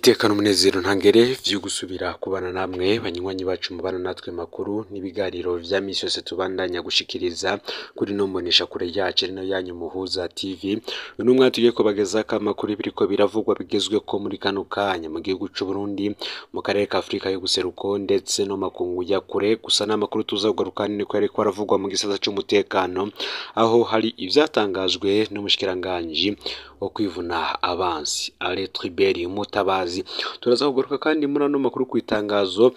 Niteka n'umunezero ntangere vyo gusubira kubana namwe banywanyi bacu mubana natwe makuru n'ibiganiro vya misi yose tubandanya gushikiriza kuri no mbonesha kure yacu ari nayo yanyu Muhuza TV. Uyu n'umwanya tugiye kubagezako amakuru biriko biravugwa bigezweko muri kano kanya mu gihugu c'u Burundi, mu karere ka Afrika y'ubuseruko ndetse no makungu ya kure. Gusa n'amakuru tuza kugaruka niko yariko aravugwa mu gisata c'umutekano, aho hari ivyatangajwe n'umushikiranganji wo kwivuna abansi Alain Tribert Mutabazi. Turaza kugaruka kandi muri ano makuru kw'itangazo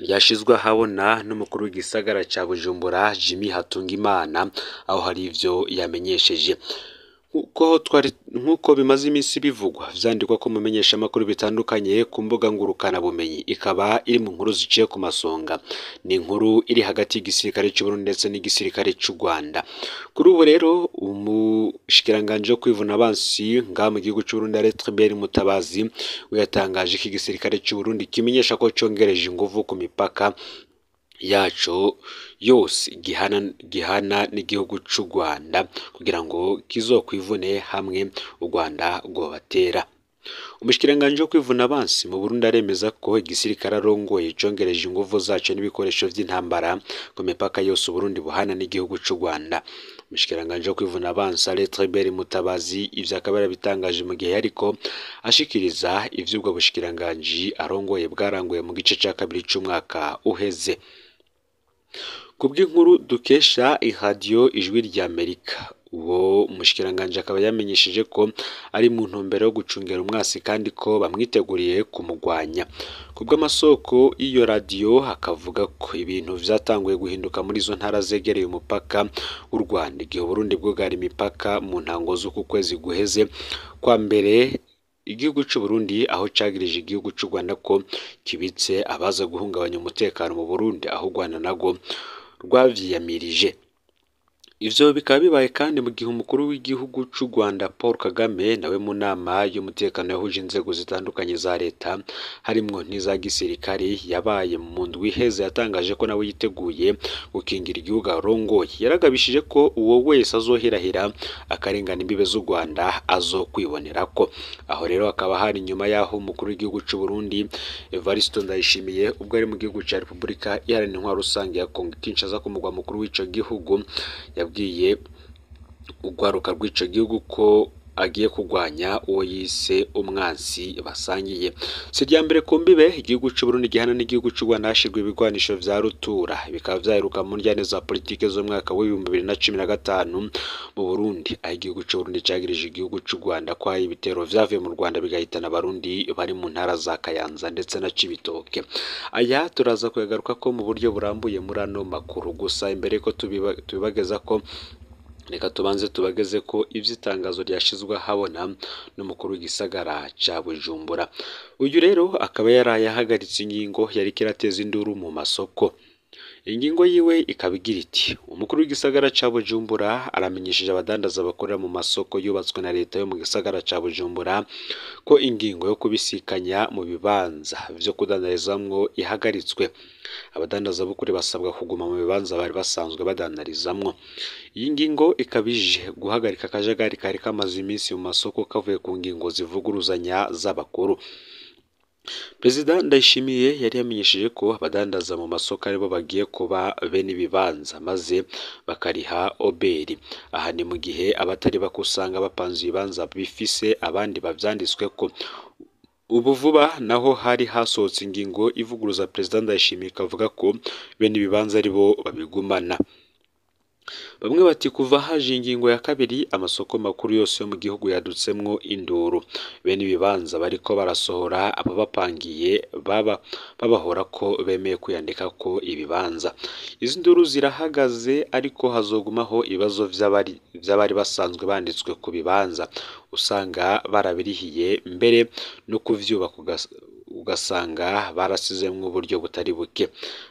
ryashizwe ahabona n'umukuru w'igisagara ca Bujumbura Jimmy Hatungimana, aho hari ivyo yamenyesheje. Nkuko bimaze imisi bivugwa vyandikwa ko mumenyesha amakuru bitandukanye ku mbuga ngurukana bumenyi, ikaba iri mu nkuru ziciye ku masonga. Ni inkuru iri hagati y'igisirikare c'u Burundi ndetse n'igisirikare c'u Rwanda. Kuri ubu rero umushikiranganji wo kwivuna abansi ngaha mu gihugu c'u Burundi Alain Tribert Mutabazi we yatangaje ko igisirikare c'u Burundi kimenyesha ko congereje inguvu ku mipaka yaco yose gihana n'igihugu c'u Rwanda kugira ngo kizokwivune hamwe u Rwanda rwobatera. Umushikiranganji wo kwivuna abansi mu Burundi aremeza ko igisirikare arongoye congereje inguvu zaco n'ibikoresho vy'intambara ku mipaka yose Uburundi buhana n'igihugu c'u Rwanda. Umushikiranganji wo kwivuna abansi Alain Tribert Mutabazi ivyo akaba yarabitangaje mu gihe yariko ashikiriza ivy'ubwo bushikiranganji arongoye bwaranguye mu gice ca kabiri c'umwaka uheze. Kubw'inkuru dukesha iradiyo Ijwi ry'Amerika, uwo mushikiranganji akaba yamenyesheje ko ari mu ntumbero yo gucungera umwasi kandi ko bamwiteguriye kumugwanya. Kubw'amasoko y'iyo radiyo akavuga ko ibintu vyatanguye guhinduka muri izo ntara zegereye umupaka w'u Rwanda igihe Uburundi bwugara imipaka mu ntango z'uku kwezi guheze kwa mbere. Igihugu c'u Burundi aho cagirije igihugu c'u Rwanda ko kibitse abaza guhungabanya umutekano mu Burundi, aho u Rwanda narwo rwavyiyamirije. Ivyo bikaba bibaye kandi mu gihe umukuru w'igihugu c'u Rwanda Paul Kagame nawe mu nama y'umutekano yahuje inzego zitandukanye za leta harimwo n'iza gisirikare yabaye mu ndwi iheze, yatangaje ko nawe yiteguye gukingira igihugu arongoye. Yaragabishije ko uwo wese azohirahira akarengana imbibe z'u Rwanda azokwibonerako. Aho rero hakaba hari nyuma y'aho umukuru w'igihugu c'u Burundi Evariste Ndayishimiye ubwo ari mu gihugu ca Repubulika Iharanira Intwaro Rusange ya Kongo Kinshasa ku mugwa mukuru w'ico gihugu, yabwiye urwaruka rw'ico gihugu ko agiye kurwanya uwo yise umwansi basangiye. Si irya mbere ku mbibe igihugu c'u Burundi gihana n'igihugu c'u Rwanda hashirwa ibigwanisho vya rutura, bikaba vyaheruka mu ndyane za politike z'umwaka w'2015 mu Burundi, aho igihugu c'u Burundi cagirije igihugu c'u Rwanda ko hari ibitero vyavuye mu Rwanda bigahitana abarundi bari mu ntara za Kayanza ndetse na Cibitoke. Aya turaza kuyagaruka ko mu buryo burambuye muri ano makuru. Gusa imbere ko tubibageza ko reka tubanze tubageze ko ivy'itangazo ryashizwe ahabona n'umukuru w'igisagara ca Bujumbura. Uyu rero akaba yaraye ahagaritse ingingo yariko irateza induru mu masoko. Ingingo yiwe ikaba igira iti: umukuru w'igisagara ca Bujumbura aramenyesheje abadandaza bakorera mu masoko yubatswe na leta yo mu gisagara ca Bujumbura ko ingingo yo kubisikanya mu bibanza vyo kudandarizamwo ihagaritswe. Abadandaza b'ukuri basabwa kuguma mu bibanza bari basanzwe badandarizamwo. Iyi ngingo ikaba ije guhagarika akajagari kari kamaze iminsi mu masoko kavuye ku ngingo zivuguruzanya z'abakuru. Perezida Ndayishimiye yari yamenyesheje ko abadandaza mu masoko aribo bagiye kuba bene ibibanza maze bakariha oberi. Aha ni mu gihe abatari bake usanga bapanze ibibanza bifise abandi bavyanditsweko. Ubu vuba naho hari hasohotse ingingo ivuguruza Perezida Ndayishimiye ikavuga ko bene ibibanza aribo babigumana. Bamwe bati kuva haje ingingo ya kabiri amasoko makuru yose yo mu gihugu yadutsemwo induru. Bene ibibanza bariko barasohora ababapangiye babahora ko bemeye kwiyandika ko ibibanza. Izi nduru zirahagaze ariko hazogumaho ibibazo vy'abari basanzwe banditswe ku bibanza, usanga barabirihiye mbere no kuvyubaka ugasanga barasizemwo uburyo butari buke.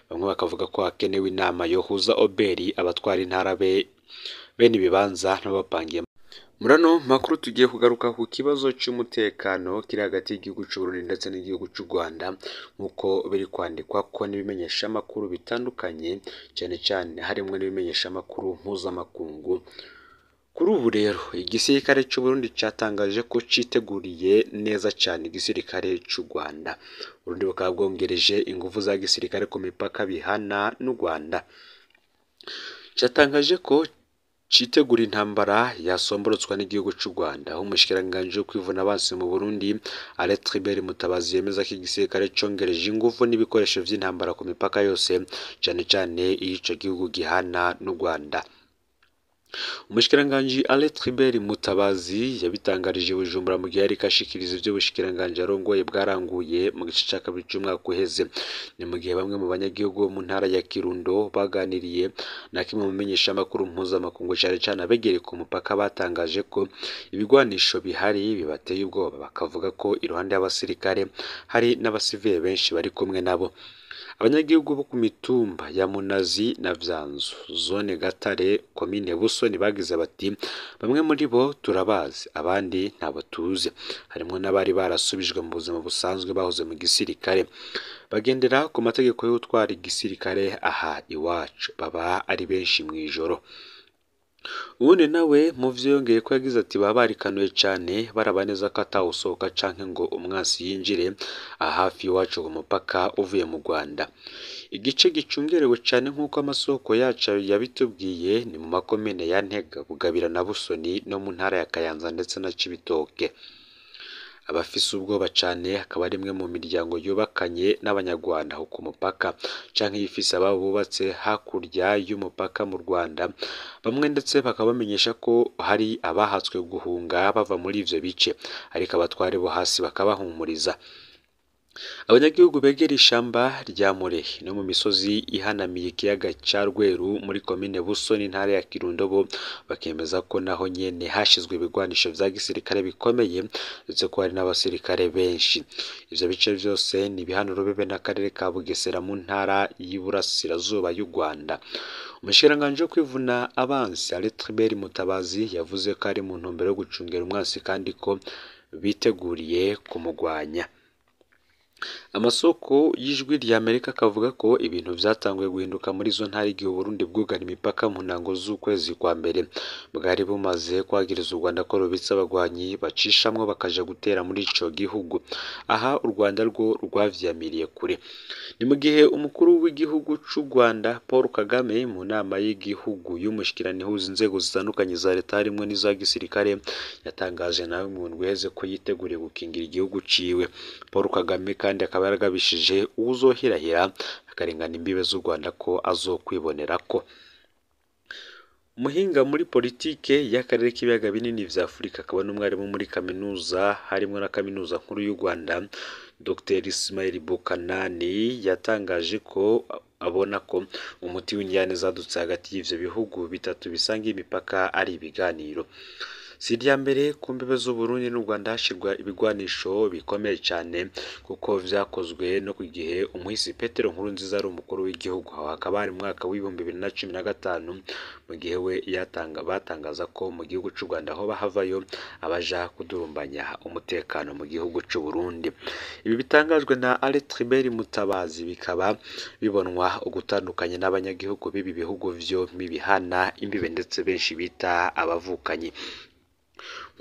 Bamwe bakavuga ko hakenewe inama yohuza oberi, abatwara intara bene ibibanza n'abapangiye. Muri ano makuru tugiye kugaruka ku kibazo c'umutekano kiri hagati y'igihugu c'u Burundi ndetse n'igihugu c'u Rwanda, nk'uko biri kwandikwa ko n'ibimenyeshamakuru bitandukanye, cane cane harimwo n'ibimenyeshamakuru mpuzamakungu. Kuri ubu rero igisirikare c'u Burundi catangaje ko citeguriye neza cane igisirikare c'u Rwanda. Burundi bukaba bwongereje inguvu za gisirikare ku mipaka bihana n'u Rwanda. Catangaje ko citegura intambara yasomborotswa n'igihugu c'u Rwanda, aho umushikiranganji wo kwivuna abansi mu Burundi Alain Tribert Mutabazi yemeza ko igisirikare congereje inguvu n'ibikoresho vy'intambara ku mipaka yose, cane cane iyo ico gihugu gihana n'u Rwanda. Umushikiranganji Alain Tribert Mutabazi yabitangarije i Bujumbura mu gihe yariko ashikiriza ivyo ubushikiranganji arongoye bwaranguye mu gice ca kabiri c'umwaka uheze. Ni mu gihe bamwe mu banyagihugu bo mu ntara ya Kirundo baganiriye na kimwe mu menyeshamakuru mpuzamakungu, cane cane abegereye ku mupaka, batangaje ko ibigwanisho bihari bibateye ubwoba, bakavuga ko iruhande y'abasirikare hari n'abasivile benshi bari kumwe nabo. Abanyagihugu bo ku mitumba ya Munazi na Vyanzu, zone Gatare, komine Busoni bagize bati: "Bamwe muri bo turabazi, abandi ntabo tuzi. Harimwo n'abari barasubijwe mu buzima busanzwe bahoze mu gisirikare. Bagendera ku mategeko y'utwara igisirikare aha iwacu, baba ari benshi mw'ijoro." Uwundi nawe mu vyo yongeye ko yagize ati: "Baba barikanuye cane, baraba neza ko atawusohoka canke ngo umwansi yinjire aha hafi iwacu ku mupaka uvuye mu Rwanda." Igice gicungerewe cane nk'uko amasoko yacu yabitubwiye ni mu makomine ya Ntega, Bugabira na Busoni no mu ntara ya Kayanza ndetse na Cibitoke. Abafise ubwoba cane akaba ari imwe mu miryango yubakanye n'abanyarwanda aho ku mupaka, canke iyifise ababo bubatse hakurya y'umupaka mu Rwanda. Bamwe ndetse bakaba bamenyesha ko hari abahatswe guhunga bava muri ivyo bice, ariko abatware bo hasi bakabahumuriza. Abanyagihugu begera ishamba rya Murehe no mu misozi ihanamiye ikiyaga ca Rweru muri komine Busoni, intara ya Kirundo, bo bakemeza ko naho nyene hashizwe ibigwanisho vya gisirikare bikomeye, ndetse ko hari n'abasirikare benshi. Ivyo bice vyose ni ibihanuro bibe n'akarere ka Bugesera mu ntara y'Iburasirazuba y'u Rwanda. Umushikiranganji wo kwivuna abansi Alain Tribert Mutabazi yavuze ko ari mu ntumbero yo gucungera umwansi kandi ko biteguriye kumugwanya. Amasoko y'Ijwi rya Amerika akavuga ko ibintu vyatanguye guhinduka muri izo ntara igihe Uburundi bwugara imipaka mu ntango z'ukwezi kwa mbere. Bwari bumaze kwagiriza u Rwanda ko rubitse abagwanyi bacishamwo bakaja gutera muri ico gihugu. Aha u Rwanda rwo rwavyamiriye kure. Ni mu gihe umukuru w'igihugu c'u Rwanda Paul Kagame mu nama y'igihugu y'umushikirano ihuza inzego zitandukanye za leta harimwo n'iza gisirikare, yatangaje nawe mu ndwi iheze ko yiteguriye gukingira igihugu ciwe. Paul Kagame kandi akaba yaragabishije uwuzohirahira akarengana imbibe z'u Rwanda ko azokwibonerako. Umuhinga muri politike y'akarere k'ibiyaga binini vya Afurika akaba n'umwarimu muri kaminuza harimwo na kaminuza nkuru y'u Rwanda, Dr Ismail Bukanani yatangaje ko abona ko umuti w'indyane zadutse hagati y'ivyo bihugu bitatu bisangiye imipaka ari ibiganiro. Si irya mbere ku mbibe z'Uburundi n'u Rwanda hashirwa ibigwanisho bikomeye cane, kuko vyakozwe no ku gihe umuhisi Petero Nkurunziza ari umukuru w'igihugu. Aho hakaba hari mu mwaka w'2015, mu gihe we batangaza ko mu gihugu c'u Rwanda hoba havayo abaja kudurumbanya umutekano mu gihugu c'u Burundi. Ibi bitangajwe na Alain Tribert Mutabazi bikaba bibonwa ugutandukanye n'abanyagihugu b'ibi bihugu vyompi bihana imbibe ndetse benshi bita abavukanyi.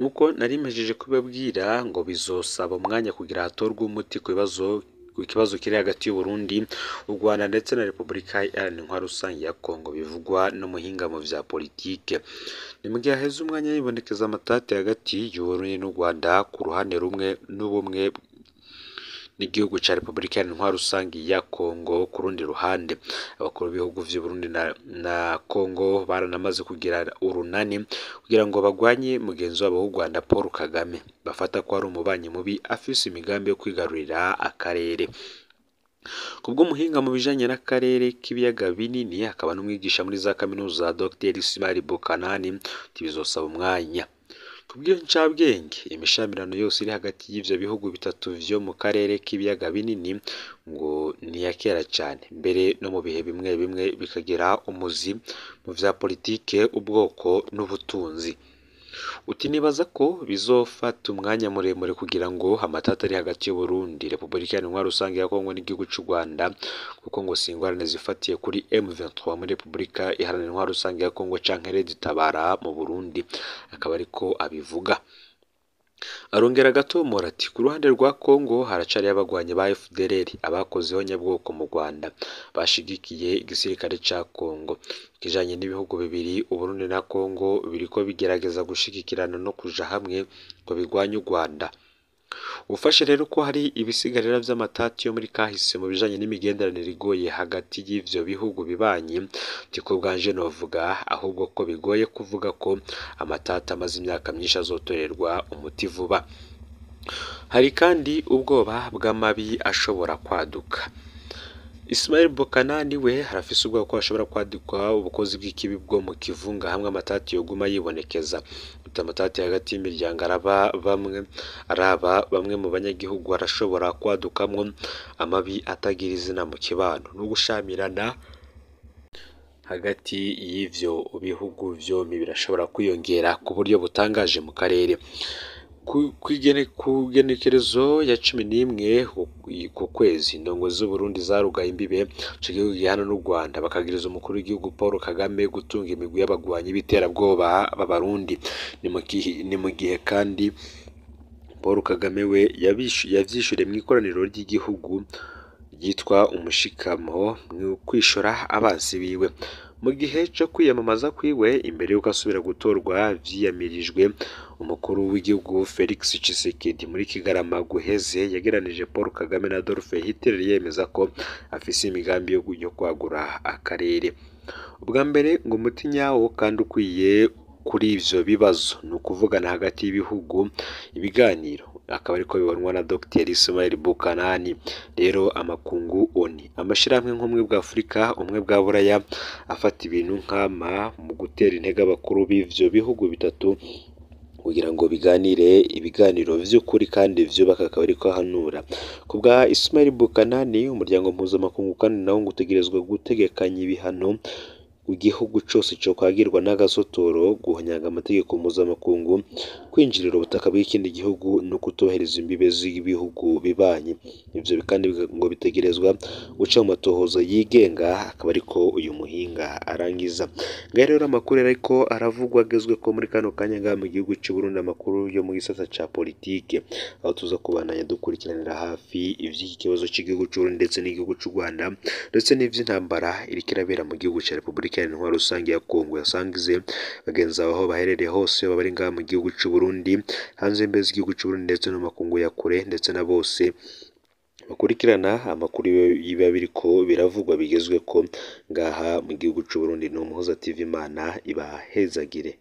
Nkuko nari mpejeje kubabwira ngo bizosaba umwanya kugira hatorwe umuti ku kibazo kiri hagati y'u Burundi, u Rwanda ndetse na Repubulika Iharanira Intwaro Rusange ya Kongo bivugwa n'umuhinga mu vya politike. Ni mu gihe haheze umwanya hibonekeza amatati hagati y'u Burundi n'u Rwanda ku ruhande rumwe n'ubumwe n'igihugu ca Repubulika Iharanira Intwaro Rusange ya Kongo ku rundi ruhande. Abakuru b'ibihugu vy'u Burundi na Kongo baranamaze kugira urunani kugira ngo bagwanye mugenzi wabo w'u Rwanda Paul Kagame, bafata ko ari umubanyi mubi afise imigambi yo kwigarurira akarere. Kubw'umuhinga mu bijanye n'akarere k'ibiyaga binini akaba n'umwigisha muri za kaminuza Dr Ismail Bukanani, bizosaba umwanya. Kubw'iyo ncabwenge, imishamirano yose iri hagati y'ivyo bihugu bitatu vyo mu karere k'ibiyaga binini ngo ni iya kera cane, mbere no mu bihe bimwe bimwe bikagira umuzi mu vya politike, ubwoko n'ubutunzi. Uti nibaza ko bizofata umwanya muremure kugira ngo amatati ari hagati y'u Burundi, Repubulika Iharanira Rusange ya Kongo n'igihugu c'u Rwanda, kuko ngo si ingorane zifatiye kuri M23 muri Repubulika Iharanira Rusange ya Kongo canke Red Tabara mu Burundi, akaba ariko abivuga. Arongera agatomora ati ku ruhande rwa Kongo haracariyo abagwanyi ba FDLR abakozeho nyabwoko mu Rwanda bashigikiye igisirikare ca Kongo. Ikijanye n'ibihugu bibiri Uburundi na Kongo biriko bigerageza gushigikirana no kuja hamwe ngo bigwanye u Rwanda. Ufashe rero ko hari ibisigarira vy'amatati yo muri kahise mu bijanye n'imigenderanire igoye hagati y'ivyo bihugu bibanyi, tiko bwanje novuga ahubwo ko bigoye kuvuga ko amatati amaze imyaka myinshi azotorerwa umuti vuba. Hari kandi ubwoba bw'amabi ashobora kwaduka. Ismail Bokanani we arafise ubwoba ko hashobora kwaduka ubukozi bw'ikibi bwo mu kivunga hamwe amatati yoguma yibonekeza. Amatati hagati y'imiryango araba bamwe mu banyagihugu arashobora kwadukamwo amabi atagira izina mu kibano no gushamirana hagati y'ivyo bihugu vyompi birashobora kwiyongera ku buryo butangaje mu karere. Ku genekerezo ya 11 ku kwezi, indongo z'Uburundi zarugaye imbibe ico gihugu gihana n'u Rwanda, bakagiriza umukuru w'igihugu Paul Kagame gutunga imigwi y'abagwanyi b'iterabwoba b'Abarundi. Ni mu gihe kandi Paul Kagame we yavyishyuriye mw'ikoraniro ry'igihugu ryitwa umushikamo mu kwishura abansi biwe. Mu gihe co kwiyamamaza kwiwe imbere y'uko asubira gutorwa vyiyamirijwe, umukuru w'igihugu Felix Tshisekedi muri Kigarama guheze yageranije Paul Kagame na Adolf Hitler yemeza ko afise imigambi yo kwagura akarere. Ubwa mbere ngo umuti nyawo kandi ukwiye kuri ivyo bibazo ni ukuvugana hagati y'ibihugu, ibiganiro, akaba ariko bibonwa na Dr Ismail Bukanani. Rero amakungu ONU, amashirahamwe nk'ubumwe bwa Afurika, ubumwe bwa Buraya afata ibintu nkama mu gutera intege abakuru b'ivyo bihugu bitatu kugira ngo biganire ibiganiro vy'ukuri kandi vyubaka, akaba ariko ahanura. Ku bwa Ismail Bukanani, umuryango mpuzamakungu kandi nawo ngo utegerezwa gutegekanya ibihano igihugu cose cokwagirwa n'agasotoro, guhonyanga amategeko mpuzamakungu, kwinjirira ubutaka bw'ikindi gihugu no kutohereza imbibe z'ibihugu bibanyi. Ivyo kandi ngo bitegerezwa guca mu matohoza yigenga, akaba ariko uyu muhinga arangiza. Ngaho rero amakuru ariko aravugwa agezweko muri kano kanya ngaha mu gihugu c'u Burundi, amakuru yo mu gisata ca politike, aho tuza kubandanya dukurikiranira hafi ivy'iki kibazo c'igihugu c'u Burundi ndetse n'igihugu c'u Rwanda, ndetse n'ivy'intambara iriko irabera mu gihugu ca Repubulika Iharanira Rusange ya Kongo. Yasangize bagenzi bawe aho baherereye hose, baba bari ngaha mu gihugu c'u Burundi, hanze y'imbibe z'igihugu c'u Burundi ndetse no mu makungu ya kure, ndetse na bose bakurikirana amakuru biba biriko biravugwa bigezweko ngaha mu gihugu c'u Burundi. Ni Umuhoza TV, Imana ibahezagire.